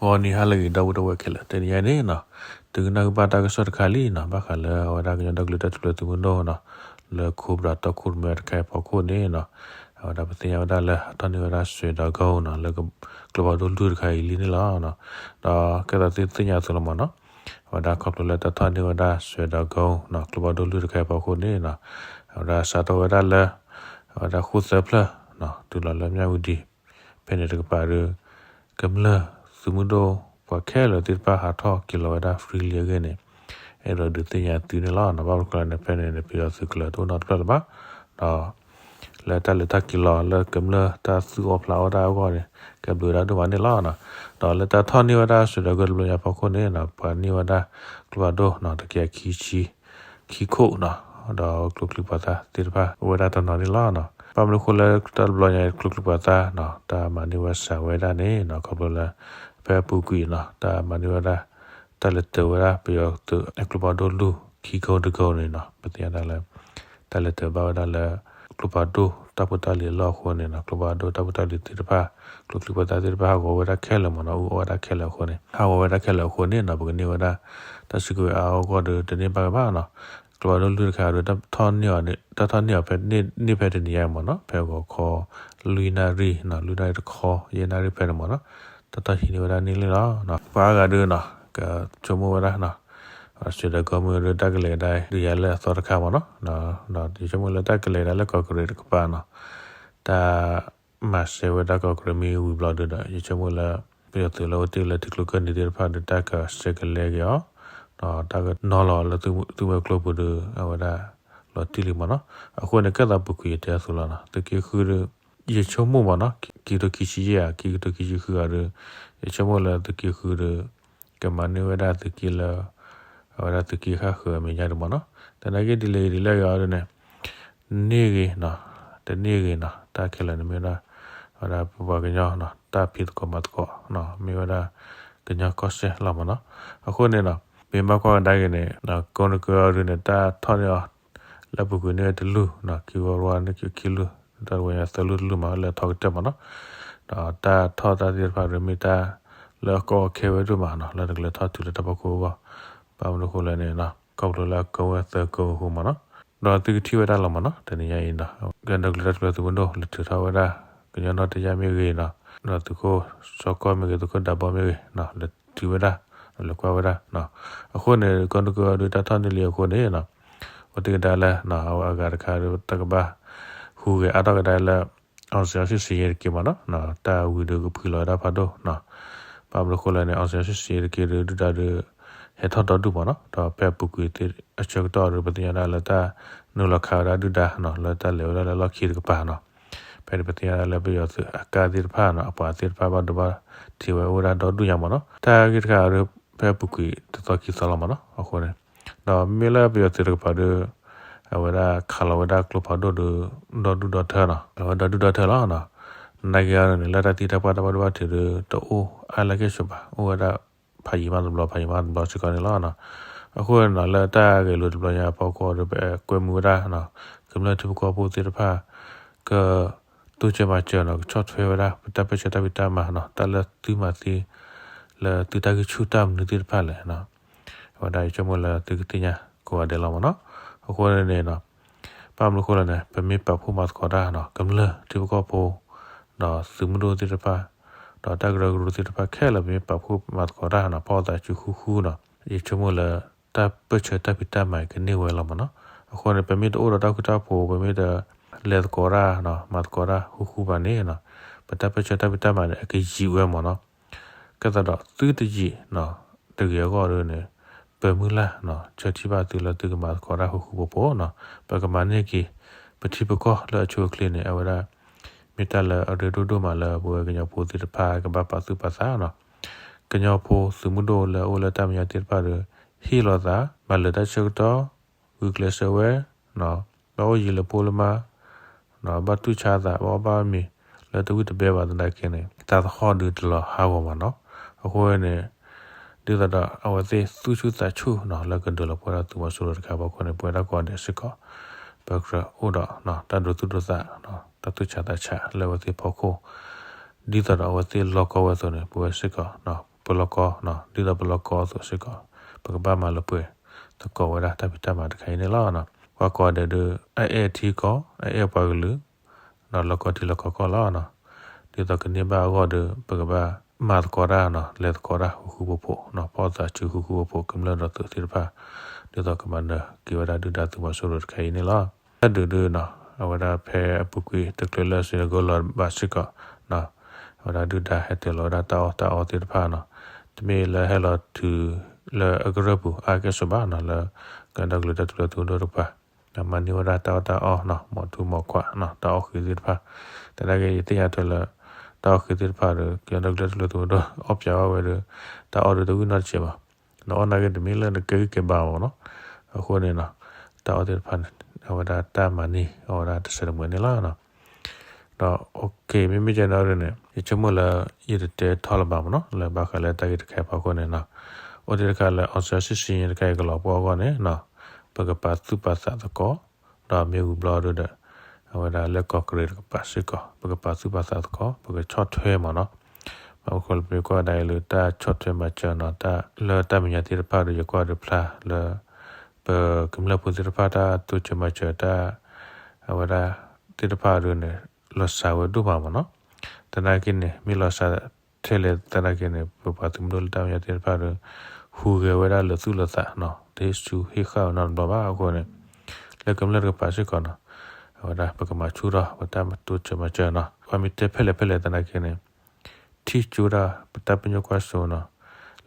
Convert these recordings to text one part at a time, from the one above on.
ဂီၤနံၤဟါလၢအဂ့ၤ ဒီပုၢ်ဝဲၢ်ခဲလၢာ်, တနံၤညါအံၤန့ၣ်နီၤ, သုကနၣ်ကဘၣ်တၢ်ကစီၣ်တခါလံနီၤ, ဘၣ်ဃးလၢအဝဲဒၣ်ကညီဒီကလုာ်တၢ်ထူၣ်ဖျဲးသုးမုၢ်ဒိၣ်နီၤ, လၢခိပဒိၣ်တီခိၣ်ရိၣ်မဲတခါအံၤအဖီခိၣ်န့ၣ်နီၤ, အဝဲဒၣ်ပသ့ၣ်ညါဝဲဒၣ်လၢအထီၣ်န့ၢ်ဝဲဒၣ်စွဲဒီးကီနီၤ, လၢကျိဖးဒိၣ်လွံၢ်တခါအံၤလံန့ၣ်လီၤ. ဒီးကဲသိးသုသ့ၣ်ညါအသိးလီၤမ့ၢ်နီၤ, အဝဲဒၣ်ခီဖျိလၢတၢ်ထီၣ်န့ၢ်ဝဲဒၣ်စွဲဒီးကီနီၤ, ကျိဖးဒိၣ်လွံၢ်တခါအံၤအဖီခိၣ်န့ၣ်နီၤ, အဝဲဒၣ်စးထီၣ်ဝဲဒၣ်လၢ အဝဲဒၣ်ဃိၣ်သၢဖျၢၣ်နီၤ, တုၤလီၤလၢမၠၣ်ဝတံၤ ဖဲန့ၣ်တကပၤဒီး ကမျၢၢ်သုးမုၢ်ဒိၣ်ပှၤခဲလၢာ်သ့ၣ်တဖၣ်ဟးထီၣ်က့ၤလီၤဝဲဒၣ် freely အဂ့ၢ်န့ၣ်, အဲၣ်ဒိးဒုးသ့ၣ်ညါသုန့ၣ်လီၤ. ဘၣ်မနုၤဃိလဲၣ်န့ၣ် ဖဲန့ၣ်န့ၣ် ပယီၤသုးကလၢၤတအိၣ်နီတဖျၢၣ်လၢၤဘၣ်, ဒီး လၢတၢ်လဲၤတၢ်က့ၤလီၤလၢကမျၢၢ်တၢ်သူၣ်အီၣ်ဖျးအီၣ်တၢ်အဂီၢ်န့ၣ် ကဲဘျုးဝဲဒၣ်ဒိၣ်မးန့ၣ်လီၤ. ဒီးလၢတၢ်ထီၣ်န့ၢ်ဝဲဒၣ်စွဲဒီးကီတဘျီညါအဖီခိၣ်န့ၣ်နီၤ, ပှၤန့ၢ်ဝဲဒၣ်ကျိဖးဒိၣ်နီၤ တကယၤခံဆံ ခံခိၣ်နီၤ, ဒီးကျိချံပှၤသၣ်သ့ၣ်တဖၣ်အိၣ်ဝဲဒၣ်တနီၤန့ၣ်လီၤ. ဘၣ်မနုၤဃိလၢတၢ်တဘျီညါအံၤ ကျိချံပှၤသၣ်နီၤ တၢ်မၤန့ၢ်ဝဲစှၤဝဲဒၣ်န့ၣ်နီၤ, ခီဖျိလၢ ဖဲအပူၤကွံာ်နီၤ တၢ်မၤန့ၢ်ဝဲဒၣ် တၢ်လဲၤတၢၤဝဲဒၣ်ပယီၤသုးအကျိဖးဒိၣ်လွံၢ်ခံကီတကီန့ၣ်နီၤ, ပသ့ၣ်ညါဒၣ်လၢ တၢ်လဲၤတၢၤဘၣ်ဝဲဒၣ်လၢ ကျိဖးဒိၣ်တၢ်ဖိတၢ်လံၤအလီၢ်အဃိန့ၣ်နီၤ, ကျိဖးဒိၣ်တၢ်ဖိတၢ်လံၤသ့ၣ်တဖၣ် ကျိချံပှၤသၣ်သ့ၣ်တဖၣ် ဟးဂီၤဝဲဒၣ်ခဲလၢာ်မ့ၢ်နီၤ, အူအီၣ်ဝဲဒၣ်ခဲလၢာ်အဃိန့ၣ်, ဟးဂီၤဝဲဒၣ်ခဲလၢာ်အဃိန့ၣ်နီၤ, ပကန့ၢ်ဝဲဒၣ် တၢ်စုကဝဲၤအါအါဂီၢ်ဂီၢ်ဒီးတန့ၢ်ဘၣ်ကဘၣ်နီၤ. ကျိဖးဒိၣ်လွံၢ်တခါဒီး တၢ်ထီၣ်န့ၢ်အီၤန့ၣ် တၢ်ထီၣ်န့ၢ်အီၤဖဲန့ၣ် ဖဲတနံၤညါမ့ၢ်နီၤ, ဖဲဂီၤခီ လွံၢ်နၣ်ရံၣ်နီၤ, လွံၢ်နၣ်ရံၣ်တခီ ယဲၢ်နၣ်ရံၣ်ဖဲန့ၣ်မ့ၢ်နီၤ, တၢ်ထီၣ်ဟံးန့ၢ်ဝဲဒၣ်န့ၣ်လံလီၤ. ပှၤအါဂၤဒီးနီၤ ကဆိကမိၣ်ဝဲဒၣ်နီၤ အစှၤဒီးကီမ့ၢ်ဒီး တၢ်ကလဲၤကဒါဒုးယၤလၢအသီတခါမ့ၢ်နီၤ, ဒီးယဆိကမိၣ်လၢတၢ်ကလဲၤကဒါလၢကီၢ်ကရ့ၣ်တကပၤနီၤ, တၢ်မၤစၢၤဝဲဒၣ်ကီၢ်ကရ့ၣ်မ့ၢ်ဝံၤဘျီဒုးဒီး ယဆိကမိၣ်လၢ ပယီၤသုးလၢအဝဲသ့ၣ်လၢထံကျိကၢၢ်နံၤသ့ၣ်တဖၣ်ဒီး တၢ်ကဆဲးကလဲက့ၤအီၤ, ဒီးတၢ်ကနီၤလီၤလၢသုဝဲကျိပူၤဒီး အဝဲဒၣ်လီၤတံၢ်လံမ့ၢ်နီၤ. အဃိန့ၣ် ကဲသိးပူၤကွံာ်ယတဲအသိးလီၤနီၤ, သုးက့ဃုဒီး ယဆိကမိၣ်မ့ၢ်နီၤ ခံကထိခံဆံယဲၢ်ဧါ ခံကထိခံဆံဃုဂၤဒီး ယဆိကမိၣ်လၢသုးက့ဃုဒီး ကမၤန့ၢ်ဝဲဒၣ်သုးက့လၢ အဝဲဒၣ်သုးက့ဃၣ်ဃၢၤအမဲာ်ညါဒံးမ့ၢ်နီၤ. သနာ်က့ဒ်လဲၣ်ဂ့ၤဒ်လဲၣ်ဂ့ၤအီၤဒ်န့ၣ် န့ၢ်ဂ့ၤနီၤ တန့ၢ်ဂ့ၤနီၤ တၢ်ခဲလၢာ်န့ၣ်မ့ၢ်ဝဲဒၣ် အဝဲဒၣ်ပပှၤကညီနီၤ တၢ်ဖံးသကိးမၤသကိး မ့ၢ်ဝဲဒၣ် ကညီကီၢ်စဲၣ်လီၤမ့ၢ်နီၤ. အဃိန့ၣ်နီၤ မ့ၢ်ဘၣ်ကွၢ်ကဒါက့ၤန့ၣ် ကိးနကုအီၤဒ်န့ၣ် တၢ်ထီၣ်န့ၢ်အီၤ လၢအပူၤကွံာ်န့ၢ်တလူၢ်နီၤ ခံဝီရဝါန့ၢ်ခံလူၢ် တၢ်တဝဲညါသၢလူၢ်တလူၢ်မး လၢအထီကတၢၢ်မ့ၢ်နီၤ. ဒီးတၢ်ထီၣ်တၢ်သ့ၣ်တဖၣ်ဒီးမ့ၢ်တၢ်လၢအကီအခဲဝဲဒိၣ်မးနီၤ လၢတကလဲၤထီၣ်တုၤလၢတၢ်ဖီခိၣ်အဂီၢ် ဘၣ်မနုၤအဃိလဲၣ်န့ၣ်နီၤ ခီဖျိလၢအကဝဲၢ်သၢကဝဲၢ်အဃိမ့ၢ်နီၤ. ဒီးသုကထံၣ်ဝဲဒၣ်လီၤမ့ၢ်နီၤ တနံၤညါအံၤနီၤ ကညီဒီကလုာ်တၢ်ထူၣ်ဖျဲးသုးမုၢ်ဒိၣ် လဲၤထုးထီၣ်ဝဲဒၣ် ကညီနီၣ်တယၢ်မ့ၢ်ဂ့ၤနီၤ ဒီးသုးခိၣ်စီကီမ့ၢ်ဂ့ၤ သုးခိၣ်ဒးဘီမ့ၢ်ဂ့ၤနီၤ လဲၤထုးဝဲဒၣ် လဲၤကွၢ်ဝဲဒၣ်နီၤ. အဃိန့ၣ် ကိးနကုအီၤဒ်တၢ်ထီၣ်န့ၢ်လံအဃိန့ၣ်နီၤ အဝဲသ့ၣ်ကဒါလၢ အဝဲအဂၤတခါဒီး တၢ်ကဘၣ်ဟူးဂဲၤအါထီၣ်ကဒါလၢ အောင်ဆန်းစုကြည် တက့ၢ်မ့ၢ်နီၤ တၢ်ဝံၤဒီးကဖှံလီၤဝဲဒၣ်ဖးဒိၣ်နီၤ. ဘၣ်မနုၤအဃိလဲၣ်န့ၣ် အောင်ဆန်းစုကြည် တက့ၢ်ဒီး ဒုၣ်ဒါဒီး ဟဲထီၣ်ဒီဒူၣ်မ့ၢ်နီၤ ဒီးဖဲအပူၤကွံာ်သ့ၣ်အဆၢကတီၢ်ဒီး ပသ့ၣ်ညါဒၣ်လၢတၢ်နုာ်လီၤခးဝဲဒၣ်ဒုၣ်ဒါနီၤ လၢတၢ်လဲၤဝဲဒၣ်လၢလီၢ်ခံတကပၤနီၤ ဖဲန့ၣ်ပသ့ၣ်ညါဒၣ်လၢပယီၤသုးအကါသ့ၣ်တဖၣ်နီၤ အပှၤသ့ၣ်တဖၣ်ဘၣ်ဒိဘၣ်ထံးဝဲအိၣ်ဝဲဒၣ်ဒီဒူၣ်ညါမ့ၢ်နီၤ. တၢ်ဂ့ၢ်တခါဒီး ဖဲအပူၤကွံာ်တသီခံသီလီၤမ့ၢ်နီၤ အဃိန့ၣ် ဒီးမ့ၢ်လၢပယီၤသုးတကပၤဒီး အဝဲဒၣ်ခးလီၤဝဲဒၣ်ကျိဖးဒိၣ်ဒီး ဒီဒူၣ်ဒီထၢနီၤ အဝဲဒီဒူၣ်ဒီထၢလီၤ. နာ်က့အီၤန့ၣ် လၢတၢ်သံတၢ်ပှၢ်တၢ်ဘၣ်ဒိဘၣ်ထံးဒီး တအိၣ်အါလၢက့ၤဆိးဘၣ် အိၣ်ဝဲဒၣ် ဖးယံာ်မးတဘျီ ဖးယံာ်မးတဘျီစ့ၢ်ကီးန့ၣ်လီၤ. အဃိန့ၣ်နီၤ လၢတၢ်ဂဲၤလိာ်တဘျီညါအဖီခိၣ်ဒီး ပကွဲမုာ်ဝဲဒၣ် ကမျၢၢ်ထံဖိကီၢ်ဖိသ့ၣ်တဖၣ် က တိစၢၤမၤစၢၤနီၤ ကဆီၣ်ထွဲဝဲဒၣ် ပတၢ်ပၢၢ်ဆၢတၢ်ဖံးတၢ်မၤနီၤ တၢ်လၢသုမၤသ့ လၢသုတၢ်ဂံၢ်ဆူၣ်တၢ်မနုၤသ့ၣ်တဖၣ်လဲၣ်နီၤ အဝဲဒၣ်ယဆိကမိၣ်လၢသုကသ့ၣ်ညါကိးဂၤဒဲးလီၤမ့ၢ်နီၤ. အဃိန့ၣ်နီၤ ဘၣ်မနုၤအဃိလဲၣ်န့ၣ် ပမ့ၢ်ပာ်ဖှိၣ်မၤသကိးတၢ်နီၤ ကမျၢၢ်ထံဖိကီၢ်ဖိ ဒီးသုးမုၢ်ဒိၣ်သ့ၣ်တဖၣ် ဒီးတၢ်ကရၢကရိသ့ၣ်တဖၣ်ခဲလၢာ် ပမ့ၢ်ပာ်ဖှိၣ်မၤသကိးတၢ်နီၤ ဖီၣ်သးစုဃုဃုနီၤ ယဆိကမိၣ်လၢ တၢ်ပၢၢ်ဆၢတၢ်ဖံးတၢ်မၤကန့ၢ်ဝဲလီၤမ့ၢ်နီၤ. အဃိန့ၣ် ပမ့ၢ်တအိၣ်ဒီးတၢ်ဃူတၢ်ဖိး ပမ့ၢ်တလဲၤသကိးတၢ်နီၤ မၤသကိးတၢ်ဃူဃုဘၣ်န့ၣ်နီၤ ပတၢ်ပၢၢ်ဆၢတၢ်ဖံးတၢ်မၤန့ၣ် အကယံာ်ဝဲမ့ၢ်နီၤ. ကဲသးဒီးသုတယံာ်နီၤ တဂ့ၤအဂီၢ်ဒီးန့ၣ် ပမုၢ်လၢ်နီၤ ဆၢထံၣ်ဘၣ်သုလၢသုကမၤသကိးတၢ်ဃူဃူဖိးဖိးနီၤ ပကမၤန့ၢ်က့ၤ ပထံပကီၢ်လၢအဆိအချ့န့ၣ် အဝဲဒၣ် မ့ၢ်တၢ်လၢအရ့ဒိၣ်ဒိၣ်မးလၢပဝဲကညီဖိသ့ၣ်တဖၣ်ကဘၣ်ပာ်သူၣ်ပာ်သးနီၤ. ကညီဖိသုးမုၢ်ဒိၣ်လၢအအိၣ်လၢတၢ်မဲာ်ညါသ့ၣ်တဖၣ်ဒီး ဟ့ၣ်လီၤသး မၤလၢတၢ်ဆၢကတီၢ် ဂုာ်ကျဲးစၢးဝဲ ဘၣ်အိၣ်ယံၤလၢဖိလၢမါ ဘၣ်တူၢ်ဆါသး ဘၣ်အီၣ်ဘၣ်မ့ၤ လၢတဝံၣ်တဘဲဘၣ်သနာ်က့န့ၣ် တၢ်သဟီၣ်ဒုးတလီၤဟးဂီၤမးနီၤ. အဃိန့ၣ် ဒ်သိးဒီးအဝဲသ့ၣ်သူၣ်ဆူၣ်သးဆူၣ်နီၤ လၢကဒုးလီၤပှီၢ်ဒၣ်သုးမီၤစိရိၤတခါအဖီခိၣ်န့ၣ် ပဝဲဒၣ်ကိးဂၤဒဲးစ့ၢ်ကီး ပကြၢးအိၣ်ဒီးတၢ်ဒိးသူၣ်ဒိးသး တၢ်သူၣ်ဆါသးဆါလၢအဝဲသ့ၣ်အဖီခိၣ် ဒ်သိးဒီးအဝဲသ့ၣ်လီၢ်ကီဝဲအသိးန့ၣ် ပဝဲစ့ၢ်ကီး ပလီၢ်ကီၢ်, ဒ်သိးပလီၢ်ကီၢ်အသိးစ့ၢ်ကီး ပကဘၣ်မၤလၢပှဲၤသကိးဝဲဒၣ်တၢ်ဖံးတၢ်မၤတခါအံၤန့ၣ်လီၤ. ပှၤကိးဂၤဒဲးဒီး အအဲၣ်ထံကီၢ်, အအဲၣ်ပှၤကလုာ်, ဒီးလီၢ်ကီၢ်ထံလီၢ်ကီၢ်ကီၢ်လီၤ. ဒ်သိးကန့ၢ်ဘၣ်အဂီၢ်ဒီး ပကဘၣ်မၤသကိးတၢ်, လဲၤသကိးတၢ်ဃူဃူဖိးဖိး, ဖီၣ်သးဆူဃူဃူဖိးဖိး ကမျၢၢ်ဒီးသုးသ့ၣ်တဖၣ်, ဒ်သိးကမၤနၢၤက့ၤဝဲဒၣ်ဒုၣ်ဒါသုးမီၤစိရိၤတခါအံၤန့ၣ်လီၤ. တၢ်ဒုးဒုးနီၤ အဝဲဒၣ်ဖဲအပူၤကွံာ်တချုးလၢ Senegal လီၤဘၣ်စ့ၢ်ကီး, အဝဲဒၣ်ဒုၣ်ဒါဟဲတ့ၢ်လီၤဝဲဒၣ်တၢ်အီၣ်တၢ်အီသ့ၣ်တဖၣ်နီၤ, တမ့ၢ်လၢဟဲလီၤတုၤလၢအကရၢၢ်ပူၤအါကဲၣ်ဆိးဘၣ်နီၤ, လၢကညီဒီကလုာ်တၢ်ထူၣ်ဖျဲးသုးမုၢ်ဒိၣ်တကပၤ မၤန့ၢ်ဝဲဒၣ်တၢ်အီၣ်တၢ်အီနီၤ, မိၢ်ထူမိၢ်ခွါနီၤ, တၢ်အီၣ်ဃ့သ့ၣ်တဖၣ်, သနာ်က့ ယသ့ၣ်ညါထွဲလၢ တၢ်အီၣ်ဃ့သ့ၣ်တဖၣ်ဒီး ကညီဒီကလုာ်တၢ်ထူၣ်ဖျဲးသုးမုၢ်ဒိၣ် အီၣ်ပၠးဝဲဒီး တၢ်အီၣ်ဒီးတဝံၣ်နီတစဲးဘၣ်, နအီၣ်နာ်က့တမ့ၢ်လၢနကဲဂံၢ်ကဲဘါမးနီၤ, အဃိန့ၣ်နီၤ, တၢ်အီၣ်သ့ၣ်တဖၣ်န့ၣ် အဝဲဒၣ်တၢ်မၤန့ၢ်အီၤဝဲဒၣ်တစဲးတမှဲၤန့ၣ်လီၤ. ဒီး okay မ့မ့ၢ်ကဲန့ၣ်ဒုးန့ၣ် ယဆိကမိၣ်လၢ ယတတဲထီၣ်လၢၤဘၣ်မးနီၤ, လၢဘၣ်ဃးလၢတၢ်ဂ့ၢ်တခါအံၤအဖီခိၣ်န့ၣ်နီၤ, အိၣ်တ့ၢ်တခါလၢ အောင်ဆန်းစုကြည် တခါအံၤကလီၤပှီၢ်အဂီၢ်န့ၣ်နီၤ, ပကပာ်သူၣ်ပာ်သးသကိး, ဒီးမ့ၢ်ဝံၤဘျီဒုးဒီး အဝဲဒၣ်လၢကီၢ်ကရ့းတကပၤစ့ၢ်ကီး ပကပာ်သူၣ်ပာ်သးသကိး, ပကဆီၣ်ထွဲမးနီၤ, မ့ၢ်အဃိလၢပကွၢ်ဒၣ်အံၤလၢတၢ်ဆီၣ်ထွဲမၤစၢၤနီၤ, တၢ်လၢတၢ်မဲာ်ညါသ့ၣ်တဖၣ်ဒီး ယကွၢ်ဒီးဖျါလၢ ပကမျၢၢ်ဖိသ့ၣ်တဖၣ်တၢ်တိစၢၤမၤစၢၤတၢ် အဝဲဒၣ်သ့ၣ်တဖၣ်ဒုးန့ၣ် လီၤစှၤဝဲဒိၣ်မးမးနီၤ, သနာ်က့န့ၣ် မ့ၢ်လီၤစှၤထဲလဲၣ်သနာ်က့န့ၣ် ပပှၤသုးမုၢ်ဒိၣ်လၢတၢ်မဲာ်ညါသ့ၣ်တဖၣ်ဒီး ဟူးဂဲၤဝဲဒၣ်လၢသူၣ်လၢသးနီၤ, တဟ့ၣ်ဆူးဟ့ၣ်ဃၣ်ဝဲနီတဘျီဘၣ်အဃိန့ၣ်, လၢကမျၢၢ်တကပၤစ့ၢ်ကီးနီၤ, အဝဲဒၣ်ပကမၤဆူၣ်ထီၣ်ပတၢ်တိစၢၤမၤစၢၤနီၤ, ပှၤမ့ၢ်တဲဖဲလဲၣ်ဖဲလဲၣ်သနာ်က့န့ၣ် ထံၣ်ကၠိဒၣ်ပတၢ်ပညိၣ်ကွၢ်စိနီၤ,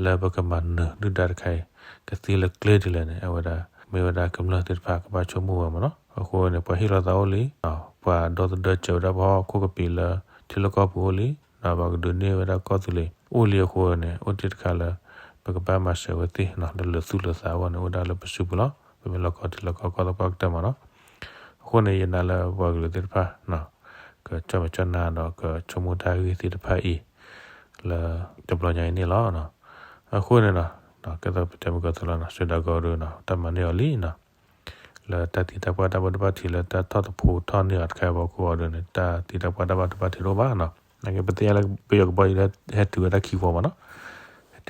လၢပကမၤနၢၤဒုၣ်ဒါတခါအံၤ ကသ့လၢကျဲဒ်လဲၣ်န့ၣ် အဝဲဒၣ်မ့ၢ်ဝဲဒၣ်ကမျၢၢ်သ့ၣ်တဖၣ်ကဘၣ်ဆိကမိၣ်ဝဲမးနီၤ, အဃိန့ၣ် ပှၤဟ့ၣ်လီၤသးအိၣ်လံ, ပှၤဒီသဒၢစၢၤဝဲဒၣ်ပဟီၣ်ခိၣ်ကပံာ်လၢထံလီၢ်ကီၢ်ပူၤအိၣ်လံ, ဒီးပှၤကဒုးန့ၢ်ဝဲဒၣ်ကီၢ်သူလ့ၤအိၣ်လံအဃိန့ၣ် အိၣ်တ့ၢ်တခါလၢ ပကဘၣ်မၤစၢၤဝဲသ့ၣ်နီၤ, လၢလၢသူၣ်လၢသးအဂီၢ်န့ၣ် အိၣ်ဒၣ်လၢပစုပူၤလီၤ, ပမ့ၢ်လီၢ်ကီၢ်ထံလီၢ်ကီၢ်ကီၢ်သပှၢ်ကတၢၢ်မးနီၤ, အဃိန့ၣ် ယနာ်လၢပှၤကလုာ်သ့ၣ်တဖၣ် ကကၠီၣ်မဲာ်ကၠီၣ်နါဒီးကဆိကမိၣ်တၢ်ဂ့ၢ်သ့ၣ်တဖၣ်အံၤ လၢတဘျီညါအံၤန့ၣ်လီၤ. အဃိန့ၣ်နီၤ, ကဲသိးပတဲမုၢ်ကီၢ်သိးလီၤနီၤ, စံးဒၣ်ကီဒုနီၤ တၢ်မၤန့ၢ်အီၤလံနီၤ, လၢတၢ်သံတၢ်ပှၢ်တၢ်ဘၣ်ဒိဘၣ်ထံးလၢတၢ်ထီၣ်သဖှိထီၣ်န့ၢ်အီၤတခါအံၤအဖီခိၣ်အီၤဒုန့ၣ် တၢ်သံတၢ်ပှၢ်တၢ်ဘၣ်ဒိဘၣ်ထံးတအိၣ်ဘၣ်နီၤ, သနာ်က့ ပသ့ၣ်ညါလၢပယီၤကဘီယူၤလၢဟဲတုၤဝဲဒၣ်ခံဃီမး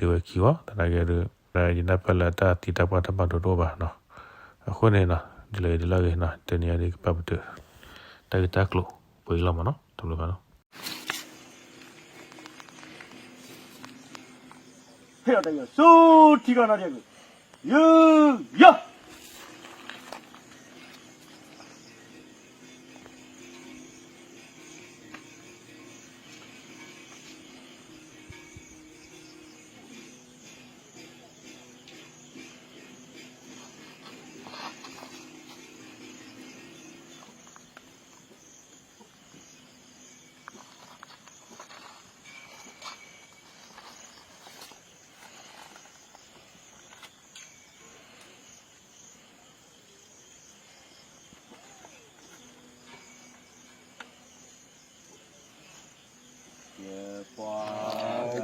နီၤ, ဟဲတုၤဝဲခံဃီ သနာ်က့ဒု ယနၢ်ပၢၢ်လၢတၢ်သံတၢ်ပှၢ်တၢ်ဘၣ်ဒိတအိၣ်ဘၣ်နီၤ, အဃိန့ၣ်နီၤ ဒ်လဲၣ်ဂ့ၤဒ်လဲၣ်ဂ့ၤနီၤ တနံၤအံၤဒ်ကပာ်ပတုာ် တၢ်ဂ့ၢ်တၢ်ကျိၤပှဲၤအံၤလီၤမးနီၤ, တဘျီဘၣ်နီၤ. ဟ့ၣ်လီၤတၢ်ယီၤဆူထံကီၢ်နီၤဒ်အံၤ, ယုယီၤ.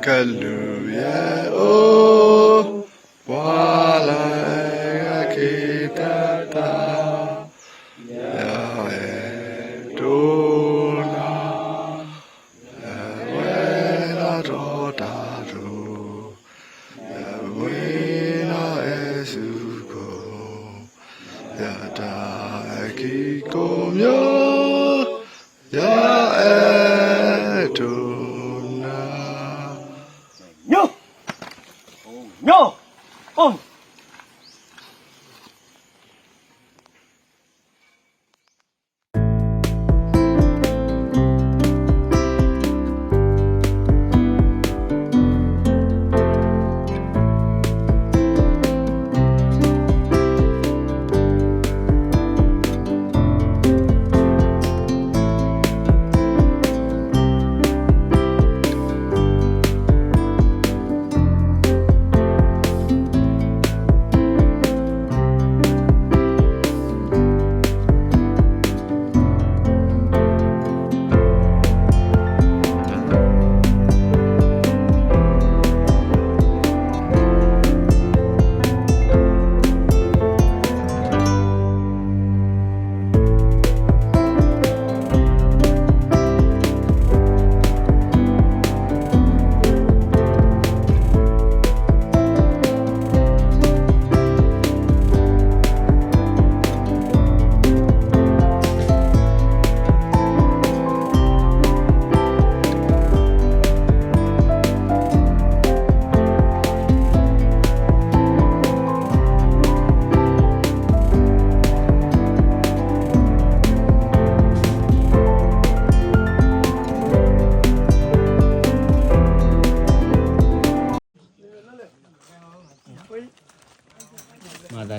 ကလူးယဲအိၣ် ပှၤလၢအက့ၤတၢ်တၢ် ယအဲၣ်ဒိးနၤ အဝဲဒၣ်တီတၢ်တိၤ အဝဲဒၣ်အဲၣ်စူၢ်ကိၣ် ယတၢ်အကံၢ်ကိးမံၤ ယအဲၣ်ဒိးနၤ ညိ ညိ အိၣ်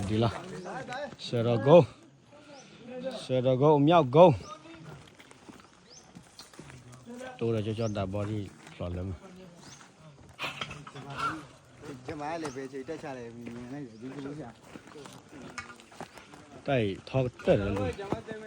ဒ်လီၤ, စၢၤဒီးကိ, စၢၤဒီးကိ အမြောက်ကုန်း, တိၢ်ဒီးကၠီကၠီဒးဘီဒ်ဖျိးလၢမး, တၢ်အံၤထီကတၢၢ်ဒီးလံ,